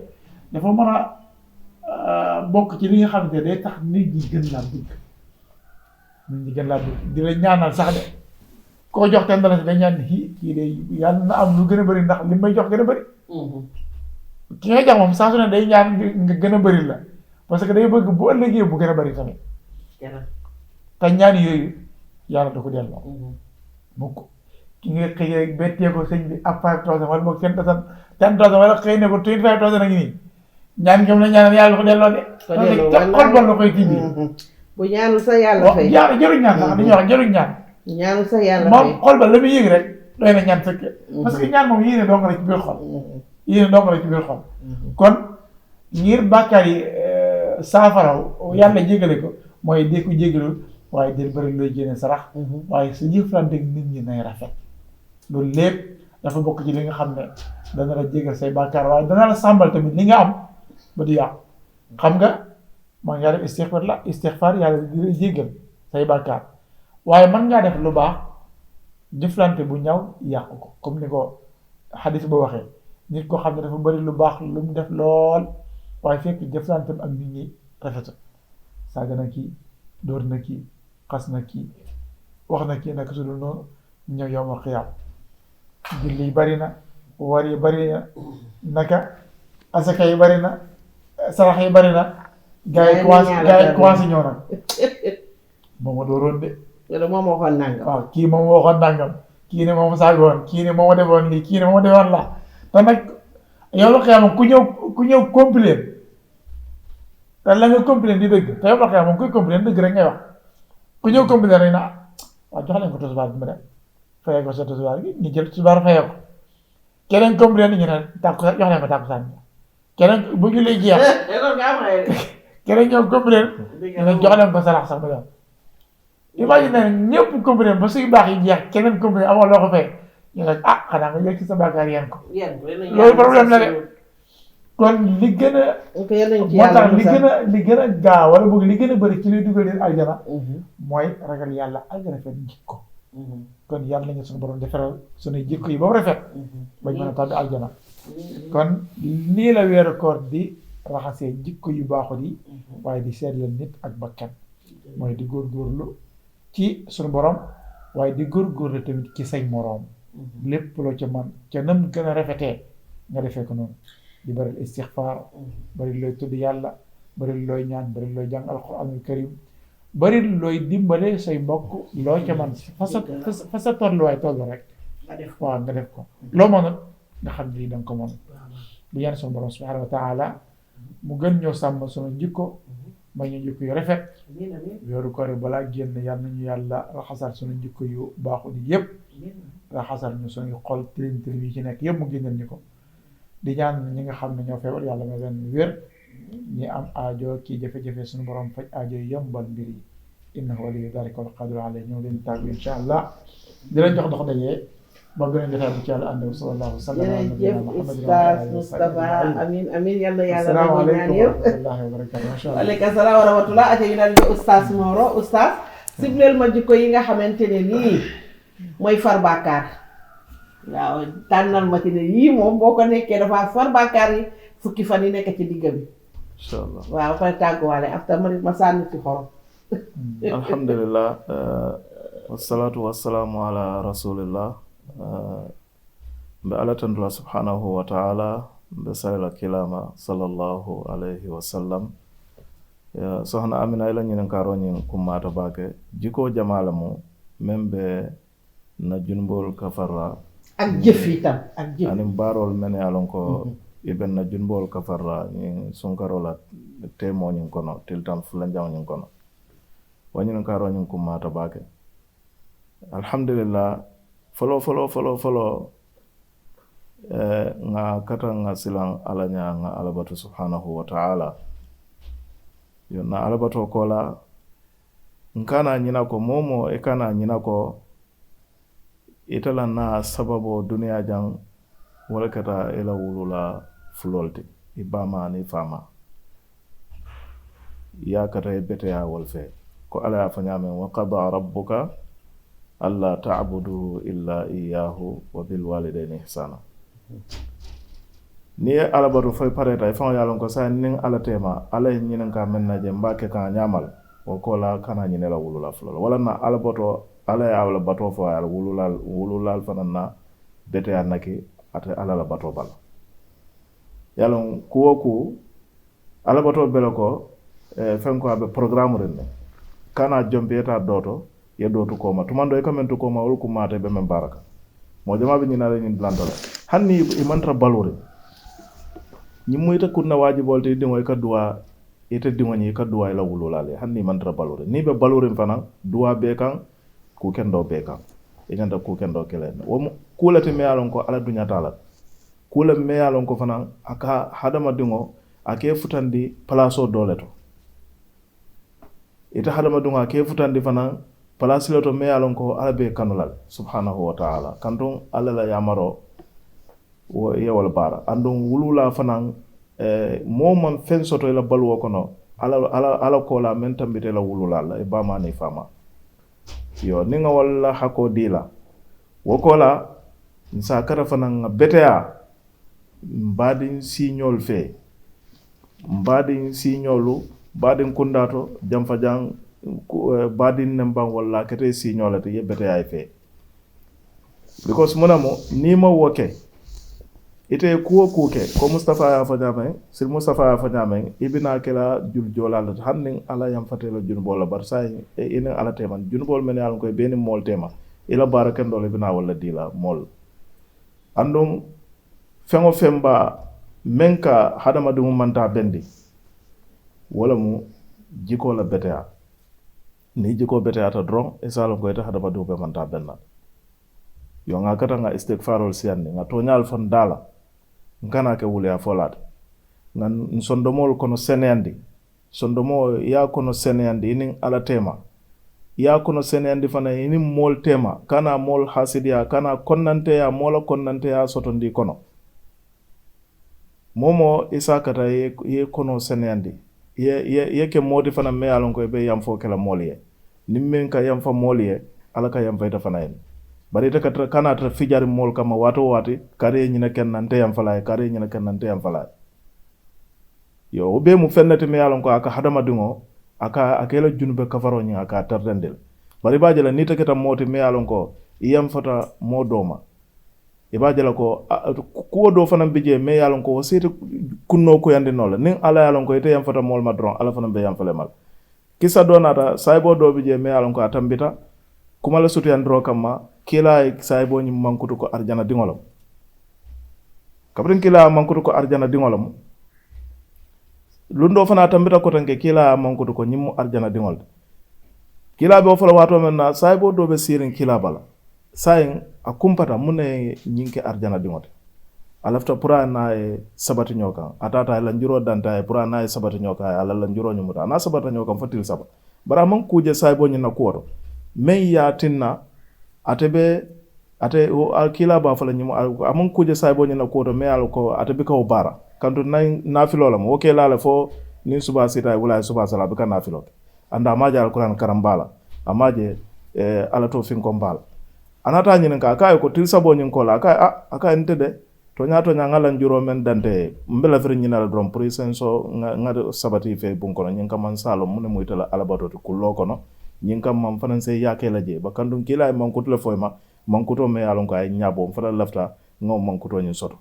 dafa mën a bokk ci li nga xamante ne day tax nit ñi gën laa bëgg di la ñaanal sax de koo jox ten dala si dañ ñaan kii de yàlla na am lu gën a bëri ndax li may jox gën a bëri ki nga jox moom saa su ne day ñaan nga gën a bëri la parce que day bëgg bu ëllëgee bu gën a bëri tamit te ñaan yooyu yàlla da ko delloo mukk ki nga xëy bettee ko sëñ bi ab 5000 wala boog 10,000 wala xëy ne ko 25,000 a ngi nii ñaan ngam la ñaanal yàlla ko delloo de ca xol ba la koy tibi bu ñaanul sa yàlla fay jëruñ ñaan sax dañuy wax jëruñ ñaan ñaanul sa yàlla fay moom xol ba la muy yëg rek doy na ñaan sëkk parce que ñaan moom yéene dong la ci biir xol yéene dong la ci biir xol kon ngir bàkkaar yi saafaraw yàlla jégale ko mooy dee ko jégalul waaye del bëri looy génne sarax waaye sa jëflante ak nit ñi nay rafet loolu lépp dafa bokk ci li nga xam ne dana la jégal say bàkkaar waaye dana la sàmbal tamit li nga am ba du yàqu xam nga man ngaa def istixfaar yàlla di la jégal say bàkkaar waaye mën ngaa def lu baax jëflante bu ñaw yàqu ko comme ni ko xadis ba waxee nit koo xam ne dafa bëri lu baax lu mu def lool waaye fekk jëflante ak nit ñi rafetul saaga na kii dóor na kii xas na kii wax na kii nag su dul noonu ñëw yow ma xiyaam julli yi bëri na war yi bëri na naka asaka yi bëri na sarax yi bëri na gaa yi commencé ñëw nag moom a dooroon de moom waxoon nangam waaw kii moom waxoon nangam kii ne moom saagoon kii ne moom defoon lii kii ne moom defoon la te nag yow la xiyaam ku ñëw complain te la nga complain di dëgg te yow la xiyaam moom kuy complain dëgg rek ngay wax ku ñëw complain rek na waaw jox leen ko tisbaar bi mu dem fayee ko sa tisbaar gi ñu jël tisbaar fayee ko keneen complain ñu ne tàkkusaan jox leen ko tàkkusaan bi keneen bu julli jeex keneen ñëw complain ñu ne jox leen ko sarax sax mu dem imagine na ñëpp complain ba suy baax yi jeex keneen complain amoo loo ko fay ñu ne xanaa nga jël ci sa bàkkaar yéen ko loolu problème la de kon li gën a moo tax li gën a gaaw wala boog li gën a bëri ci luy dugal leen aljana mooy ragal yàlla ak rafet jikko kon yàlla nañu suñu borom defaral suñuy jikko yi ba mu rafet bañ mën a tàbbi aljana kon nii la weeru koor di raxasee jikko yu baaxul yi waaye di seetlal nit ak bakkan mooy di góorgóorlu ci suñu borom waaye di góorgóorlu tamit ci say moroom lépp loo ca man ca nam gën a rafetee nga defee ko noonu di bari istixfaar bari looy tudd yàlla bari looy ñaan bari looy jàng alquranul karim bari looy dimbale say mbokk loo ca man fa sa tolluwaay toll rek waaw nga def ko loo mënut nga xam ni danga ko mën di ñaan suñu borom subhanahu wa taala mu gën ñoo sàmm suñu jikko may ñu jikko yu rafet weeru koor balaa génn yal nañu yàlla raxasal suñu jikko yu baaxul yépp raxasal ñu suñu xol tilim tilim yi ci nekk yëpp mu génneel ñu ko di ñaan ñi nga xam ne ñoo feebar yàlla may leen wér ñi am aajo kii jafe-jafe suñu borom faj aajo yi yombal mbir yi innahu waliyyu dhalika wal qadiru alayhi ñoo leen tàggu incha allah di leen jox dox dajee ba beneen jotaay bu ci yàlla ànd sallallahu alayhi wa sallam jërëjëf Oustaz Moustapha amin yàlla yàlla dañoo ñaan yëpp waaleykum salaam wa rahmatullah ate ñu naan ñu Oustaz Moro Oustaz sibleel ma jikko yi nga xamante ne nii mooy far bàkkaar waaw tànnal ma ci ne yii moom boo ko nekkee dafa far bàkkaar yi fukki fan yi nekk ci digg bi incha allah waaw fay tàgguwaale after ma sànni ci xorom alhamdulillah wassalatu wassalamu ala rasulillah mbe ala tandula subhanahu wa ta'ala mbe salila kilama sallallahu alayhi wa sallam sohna amina ila ñinen karo ñin kummata bake jiko jamala mu membe na junbol kafarra ak jëf itam ak jëf anim barol men yalon ko iben na junbol kafarra ñin sunkarola temo ñin kono tiltam fulanjaw ñin kono wañin karo ñin kummata bake alhamdulillah follow nga kata nga silang alanya nga alabatu subhanahu wa ta'ala yo na alabato kola nkana nyina ko momo e kana nyina ko itala na sababo duniya jang wala kata ila wulula fulolti ibama ni fama ya kata e bete ya wolfe ko ala ya fanyame wa qada rabbuka alla ta'budu illa iyyahu wa bil walidayni ihsana ni alabatu fay pareta fa yalon ko sa nin ala tema ala nyinen ka menna je mbake ka nyamal o ko la kana nyine la wulula fulol wala na alabato ala ya wala bato fo ala wululal fanana bete annaki ate ala la bato bal yalon ku alabato beloko fenko abe programme renne kana jombeta doto ye dotu koma tumando e kamen to koma wol ko mate be men baraka mo jama be nyina ni blantala hanni e mantra balore nyi moyta kunna wajibolte dingo e ka duwa ite dingo nyi ka duwa la wululale hanni mantra balore ni be balore fana duwa be kan ku kendo be kan e nyanda ku kendo kelen wo kulate me alon ko ala dunya tala kula me alon ko fana aka hadama dingo ake futandi plaso doleto ita hadama dingo ake futandi fana palasilo to me alon ko alabe kanulal subhanahu wa ta'ala kanton alala yamaro wo yewal bara andon wulula fanan momam fen soto ila balwo kono ala ko la men tambite la wulula la e bama ni fama yo ninga walla hako dila wokola nsa kara fanan betea mbadin signol fe mbadin signolu badin kundato jamfa jang badin nembang wala kete signolate yebete ay fe because monamo ni ma woke ite kuo kuke ko Mustafa ya fanyame sil Mustafa ya fanyame ibina kala jul jolal hannin ala yam fatelo jun bola barsay e ina ala teman jun bol men yal ko beni mol tema ila barakan dole bina wala dila mol andum fengo femba menka hadama dum manta bendi wala mu jiko la betea ni jiko betea ta dron e salo ko eta hadama dum be manta benna yo nga kata nga istighfarol siande nga tonyal fan dala ngana ke wule afolat ngan sondomol kono seneyandi sondomo ya kono seneyandi inin ala tema ya kono seneyandi fana inin mol tema kana mol hasidia kana konnante ya mola konnante ya sotondi kono momo isa kata ye kono seneyandi ye ke modi fana me alon ko be yam fo kala molye nimmen ka yam fa molye ala ka yam fayta fana en bari ta katra kana tra fijar mol kama wato wati kare nyina kennante yam fala kare nyina kennante yam fala yo be mu fennati me yalon ko aka hadama dingo aka akela junube kafaro nyi aka tardendel bari bajala ni taketa moti me yalon ko yam fata modoma e bajala ko ko do fana bije me yalon ko sete kunno ko yande nola nin ala yalon ko ite yam fata mol madron ala fana be yam fale mal kisa donata saybo do bije me yalon ko atambita kuma la sutu yandro kama kila saybo nyi mankutu ko arjana dingolam kabrin kila mankutu ko arjana dingolam lundo fana tambita ko tanke kila mankutu ko nyimmu arjana dingol kila be fala wato men na saybo do be sirin kila bala sayin a kumpata mune ñinke arjana dingote alafta pura na e sabati ñokan atata la njuro danta e pura na e sabati ñokan ala la njuro ñumuta na sabata ñokan fatil saba bara man kuje saybo ñina kuwoto men ya tinna ate kila ba fala ñimu amon kuje saybo ñina kuwoto me al ko ate bi ko bara kanto na filo lam woke la fo ni suba sita wala suba sala bi kan na filo anda maja alquran karambala amaje ala to fin ko mbala anata ñinin ka kay ko til sabo ñin ko la aka entede to ngalan juro men dante mbela fere ñinal drom pour senso nga sabati fe bun kono ñin kam man salo mun mo itala alabato to kullo kono ñin kam man fanan se yake la je ba kandum kila man ko tele foyma man ko to me alon ko ay ñabo fara lafta ngo man ko to ñin soto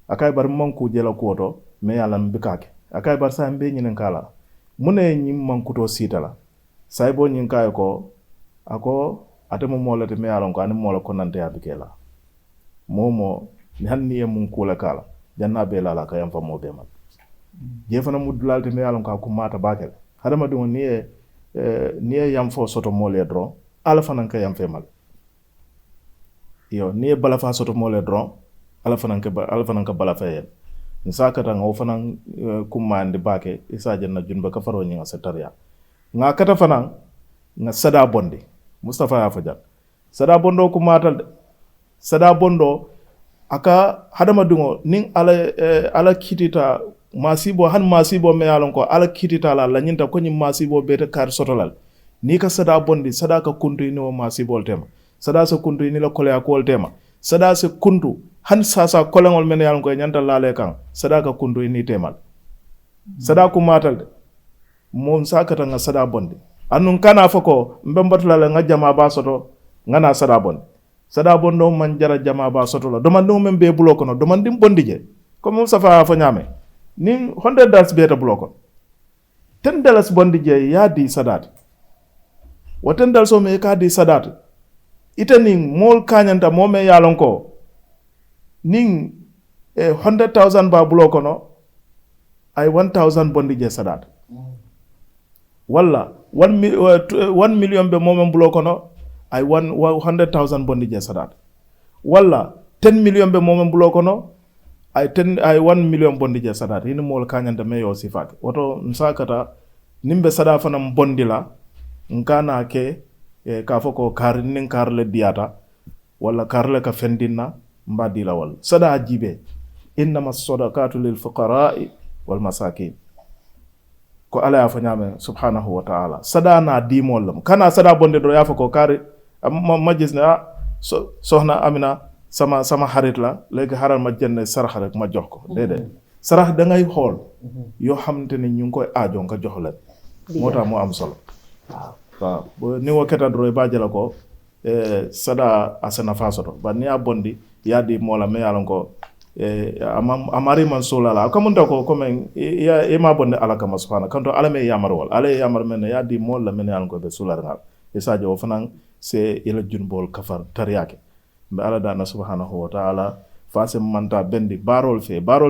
akay bar man ko jela ko to me yalan bikake akay bar sa mbe ñinin kala mune ñim man ko to sitala say bo ñin kay ko ako atemo molate me alon ko ani mola ko nante abikela momo ni hanni e mun kula kala janna be la kayam fa mo be mal je fana mudulalte me alon ka ko mata bakel hadama dum ni e yam fo soto mole dron ala fana kayam fe mal yo ni e bala fa soto mole dron ala fana ka bala fe ni sakata ngo fana kumande bake isa janna junba ka faro nyinga setariya nga kata fana nga sada bondi Mustafa ya fajar sada bondo ku matal sada bondo aka hadama dungo nin ala kitita masibo me alon ko ala kitita la nyinta ko nyim masibo beta kar sotolal ni ka sada bondi sada ka kuntu ni o masibo tema sada sa kuntu ni la kolya ko tema sada sa kuntu han sasa kolangol men alon ko nyanta lale kan sada ka kuntu ni temal sada ku matal mom sakata nga sada bondi annun kana fako mbembatula la nga jama ba soto ngana sada bondi sada bondo man jara jama ba soto la domando men be bloko no domandim bondi je ko mum safa fa nyame nin $100 beta bloko $10 bondi je ya di sadat wa $10 so me ka di sadat itanin mol kanyanta mome yalon ko nin 100,000 ba bloko no ay 1,000 bondi je sadat walla 1 million be momen bloko no ay 100,000 bondi je sadat walla 10 million be momen bloko no ay 1 million bondi je sadat ni mol kanyanta me yo sifat woto nsakata nimbe sada fanam bondi la nkana ke ka foko kar nin karle diata walla karle ka fendinna mbadila wal sada jibe innama sadaqatu lil fuqara'i wal masakin ko ala ya fanyame subhanahu wa ta'ala sada na dimol lam kana sada bonde do ya foko kar majis na sohna amina sama harit la legi haral ma jenne sarax rek ma jox ko dede sarax da ngay xol yo xamanteni ñu koy aajo nga jox leen motax mo am solo waaw bo ni wo keta droy ba jela ko sada asana fasoto ba ni abondi yadi mola me yalon ko amari man solala ko mun ko comme ya ma bonde ala kama subhana kanto ala me yamar wal ala yamar men yadi mola men yalon ko be solar ngal e sadio fanan se ila junbol kafar tariyake be ala dana subhanahu wa ta'ala fase manta bendi barol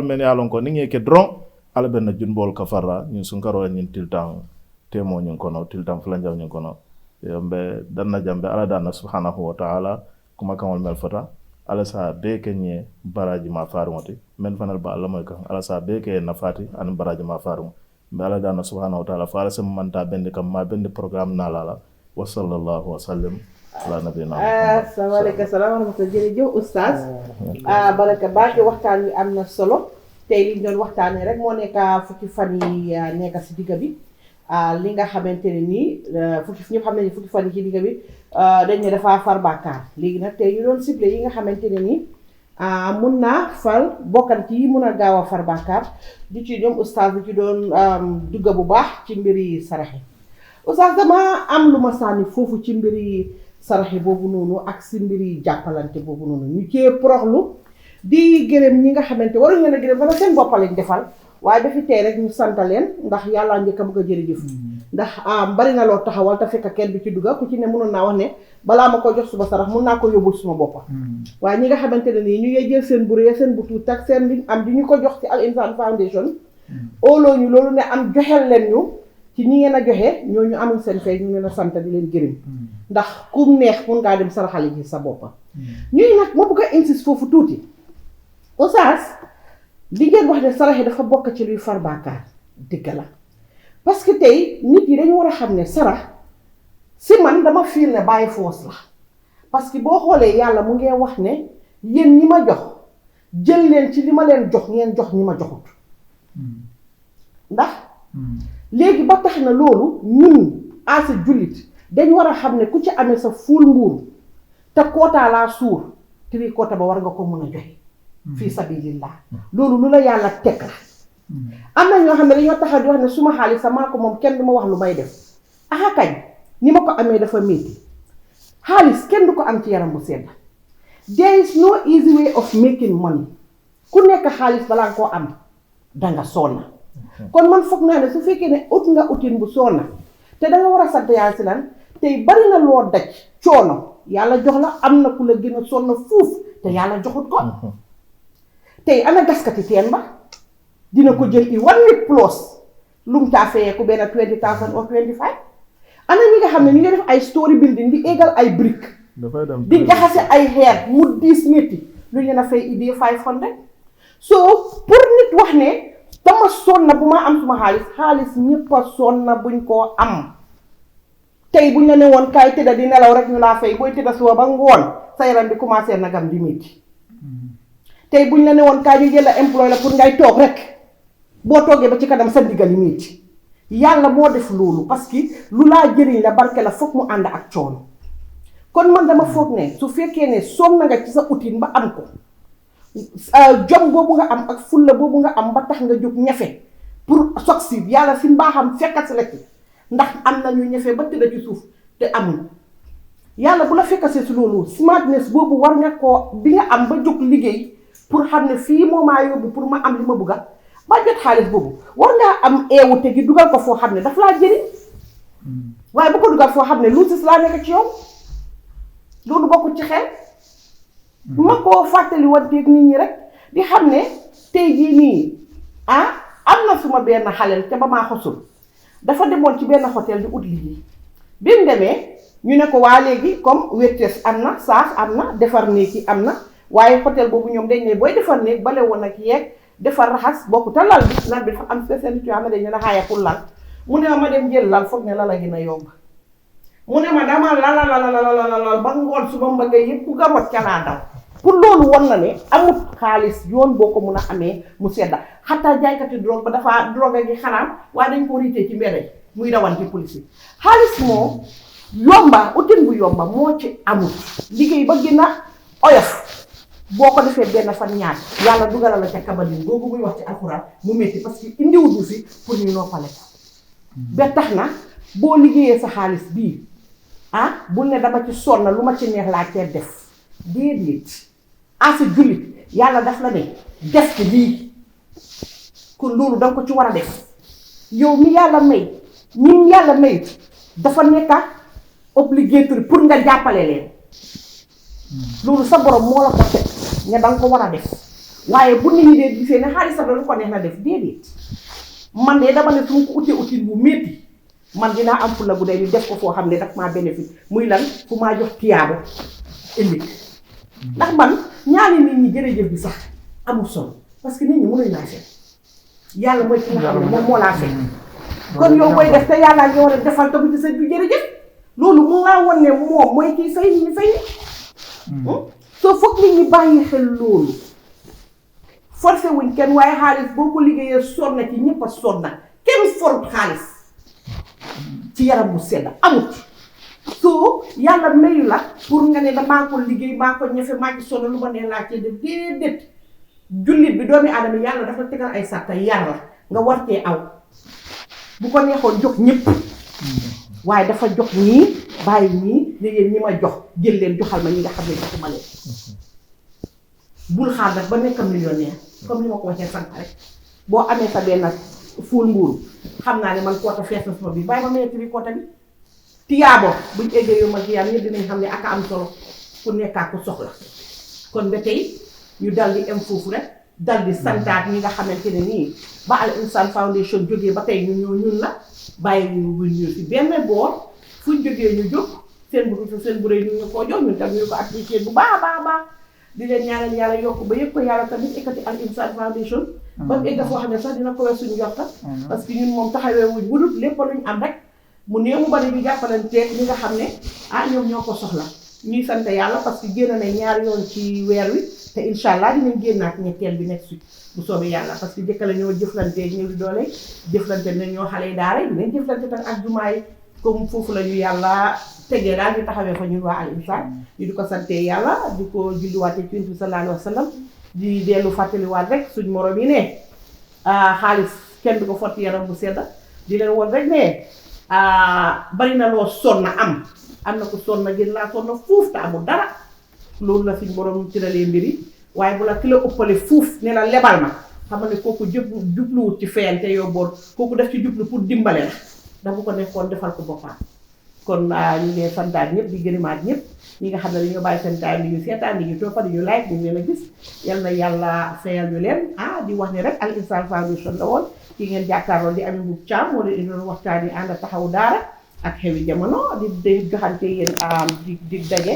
men yalon ko ninge ke dron ala ben junbol kafara ñun sun karo ñin tiltan temo ñun kono tiltan flanjaw ñun kono be danna jambe ala dana subhanahu wa ta'ala kuma kamol mel fota ala sa be kenye baraji ma farumoti men fanal ba Allah moy kan ala sa be ke nafati an baraji ma farum be ala dana subhanahu wa ta'ala fala se manta bendi kam ma bendi programme na la wa sallallahu wa sallam ala nabiyina assalamualaikum warahmatullahi jërëjëf oustaz baraka baax waxtaan wi am na solo tey li ñu doon waxtaanee rek moo nekk fukki fan yi nekk si digga bi li nga xamante ne nii ñëpp xam nañu fukki fan yi ci digga bi dañ ne dafa far bàkkaar léegi nag tey ñu doon ciblé yi nga xamante ne nii mun naa far bokkan ci mun a gaaw a far bàkkaar di ci ñoom oustaz di ci doon dugga bu baax ci mbiri saraxe oustaz dama am lu ma sànni foofu ci mbiri saraxe boobu noonu ak si mbiri jàppalante boobu noonu ñu cee poroxlu di gërëm ñi nga xamante waruñu leen a gërëm dana seen bopp lañ defal waaye dafi tey rek ñu sant leen ndax yàlla njëkk a bëgg a jërëjëf ndax bari na loo taxawal te fekk kenn du ci dugga ku ci ne mënoon naa wax ne balaa ma ko jox suba sarax mun naa ko yóbbul suma boppa waaye ñi nga xamante ne nii ñu ngi jël seen bu rëy seen bu tuut ak seen liñ am di ñu ko jox ci Al Insan Foundation óoloo ñu loolu ne am joxel leen ñu ci ñi ngeen a joxe ñooñu amul seen fay ñu leen a sant di leen gërëm ndax kum neex mun ngaa dem saraxale ji sa boppa ñuy nag ma bëgg a insiste foofu tuuti Oustaz li ngeen wax ne saraxe dafa bokk ci luy far bàkkaar dëgg la parce que tey nit yi dañu war a xam ne sarax si man dama fiil ne bàyyi foos la parce que boo xoolee yàlla mu ngee wax ne yéen ñi ma jox jël leen ci li ma leen jox ngeen jox ñi ma joxut ndax léegi ba tax na loolu ñun asa jullit dañ war a xam ne ku ci amee sa fuul mbuur te kootaa laa suur tri koota ba war nga ko mën a joxe fii sabilillah loolu lu la yàlla teg la am na ñoo xam ne dañoo taxaw di wax ne suma xaalis sa maa ko moom kenn du ma wax lu may def aha kañ ni ma ko amee dafa métti xaalis kenn du ko am ci yaram bu sedd there is no easy way of making money ku nekk xaalis balaa nga koo am danga sonna kon man foog naa ne su fekkee ne ut nga utin bu sonna te danga war a sant yàlla si lan tey bari na loo daj coono yàlla jox la am na ku la gën a sonna fuuf te yàlla joxut ko tey ana gaskati teen ba dina ko jël i 1 week plus lu mu caa fayee ku benn 20,000 or 25 ana ñi nga xam ne ñu ngi def ay story building di égal ay brique di jaxase ay xeer mu 10 métti lu ñu na fay idée 500 so pour nit wax ne dama sonna bu ma am suma xaalis ñëpp a sonna buñ koo am tey buñ la ne woon kaay tëdda di nelaw rek ñu laa fay booy tëdda suba ba ngoon sa yaram bi commencé nagam di métti tey buñ la ne woon kaay ñu jël la employé la pour ngay toog rek boo toogee ba ci kanam sa ndigal yi métti yàlla moo def loolu parce que lu laa jëriñ la barke la foog mu ànd ak coono kon man dama foog ne su fekkee ne sonn nga ci sa outil ba am ko jom boobu nga am ak fulla boobu nga am ba tax nga jóg ñafe pour succeed yàlla si mbaaxam fekkat la ci ndax am na ñu ñafe ba tëdd ci suuf te amul yàlla bu la fekkasee si loolu smartness boobu war nga ko bi nga am ba jóg liggéey pour xam ne fii moo maa yóbbu pour ma am li ma bëgga ba jot xaalis boobu war ngaa am eewute gi dugal ko foo xam ne daf laa jëriñ waaye bu ko dugal foo xam ne lu sis laa nekk ci yow loolu bokkul ci xel ma koo fàttali wanteeg nit ñi rek di xam ne tey jii nii am na suma benn xaleel ca ba maa xosul dafa demoon ci benn hôtel di ut liggéey bi mu demee ñu ne ko waa léegi comme waitress am na saas am na defar néeg yi am na waaye hôtel boobu ñoom dañ ne booy defar néeg bale woon ak yeeg defar raxas bokku te lal bi dafa am spécialité yoo xam ne dañu la xaaya pour lal mu ne ma dem jël lal foog ne lal a gën a yomb mu ne ma dama lal ba ngoon suba mbagg yëpp ku garot ca laa daw pour loolu won na ne amut xaalis yoon boo ko mun a amee mu sedda xataa jaaykati drogue ba dafa drogue gi xanaam waaye dañ ko riitee ci mbedd muy rawal ci police yi xaalis moo yomba utin bu yomba moo ci amut liggéey ba gën a oyof boo ko defee benn fan ñaar yàlla dugalal la ca kabalin boobu muy wax ci alxuraan mu métti parce que indiwut ñu fi pour ñu noppale ko ba tax na boo liggéeyee sa xaalis bii bul ne dama ci sonn lu ma ci neex laa cee def déedéet asa jullit yàlla daf la ne def ci lii kon loolu danga ko ci war a def yow mi yàlla may ñim yàlla may dafa nekka obligatoire pour nga jàppale leen loolu sa borom moo la ko teg ne danga ko war a def waaye bu nit ñi dee gisee ne xaalis sax lu ko neex na def déedéet man de dama ne su ma ko utee util bu métti man dinaa am fulla bu day ni def ko foo xam ne daf maa bénéfice muy lan fu maa jox tiyaabo ëllëg ndax man ñaari nit ñi jërëjëf bi sax amul solo parce que nit ñi mënuñ laa seet yàlla mooy ki nga xam ne moom moo laa seet kon yow koy def te yàlla nga war a defal tamit ci sa bi jërëjëf loolu mu laa won ne moom mooy kii fay nit ñi fay soo foog nit ñi bàyyi xel loolu forcé wuñ kenn waaye xaalis boo ko liggéeyee sonna ci ñëpp a sonna kenn forut xaalis ci yaram bu sedd amut soo yàlla mayu la pour nga ne damaa ko liggéey maa ko ñefe maa ci sonn lu ma nee laa cee def déedéet jullit bi doomi aadama yàlla dafa tegal ay sàtta yar la nga war cee aw bu ko neexoon jox ñëpp waaye dafa jox ñii bàyyi ñii ne yéen ñi ma jox jël leen joxal ma ñi nga xam ne joxuma leen bul xaar nag ba nekk millionnaire comme ni ma ko waxee sànq rek boo amee sa benn fuul mbuuru xam naa ne man koota fees na sama bi bàyyi ma metti bi koota bi tiyaabo buñ eggee yow ma gi yàlla ñëpp dinañ xam ne aka am solo ku nekkaa ko soxla kon ba tey ñu dal di am foofu rek dal di santaat ñi nga xamante ne nii ba Al Insaan Foundation jógee ba tey ñun la bàyyi ñu ci benn boor fuñ jógee ñu jóg seen bu rëy ñu koo jox ñun tam ñu ko apprécier bu baax a baax di leen ñaanal yàlla yokk ba yëpp ko yàlla tamit ekkati Al Insaan Foundation ba mu egg foo xam ne sax dina ko wees suñu yorta parce que ñun moom taxawee wuñ wudut lépp luñ am rek mu néew mu bari ñu jàppalanteeg ñi nga xam ne ñoom ñoo ko soxla ñuy sant yàlla parce que génn na ñaari yoon ci weer wi te incha allah dinañ génnaat ñetteel bi next week bu soobee yàlla parce que jëkka la ñoo jëflanteeg ñëw di doole jëflante na ñoo xale yi daara yi dinañ jëflante tam ak jumaa yi comme foofu la ñu yàlla tegee daal ñu taxawee fa ñun waa Al Insaan ñu di ko sante yàlla di ko julliwaate ci Yonent bi sallallahu alayhi wa sallam di dellu fàttaliwaat rek suñ morom yi ne xaalis kenn du ko fotti yaram bu sedda di leen woon rek ne bari na loo sonn am na ko sonn gën laa sonn fuuf te amul dara loolu la suñ borom tëralee mbiri waaye bu la ki la ëppale fuuf ne la lebal ma xam ne kooku jubluwut ci feyante yow boor kooku def ci jublu pour dimbale la dafa ko nekkoon defal ko boppam kon ñu ngi santaat ñëpp di gërëmaat ñëpp ñi nga xam ne dañoo bàyyi seen time di ñu seetaan di ñu toppa di ñu like ñu leen a gis yal na yàlla fayal ñu leen di wax ni rek Al Insaan Foundation la woon ki ngeen jàkkaarloo di Ami Mbub Caam moo leen doon waxtaan yi ànd taxawu daara ak xewi jamono di joxante yéen di daje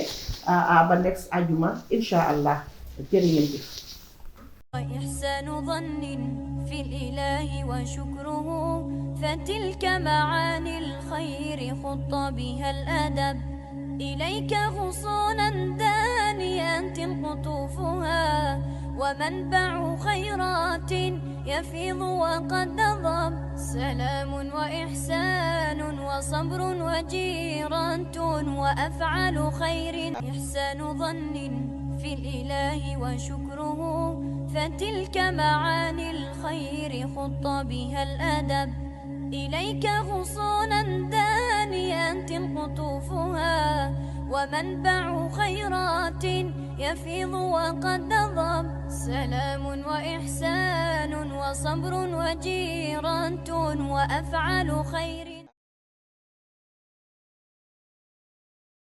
ba next ajuma insha allah jërë ngeen jëf وإحسان ظن في الإله وشكره فتلك معاني الخير خط بها الأدب إليك غصونا دانيات قطوفها ومنبع خيرات يفيض وقد ضب سلام وإحسان وصبر وجيرة وأفعال خير إحسان ظن في الإله وشكره فتلك معاني الخير خط بها الأدب إليك غصونا دانيات قطوفها ومنبع خيرات يفيض وقد ضب سلام وإحسان وصبر وجيرة وأفعال خير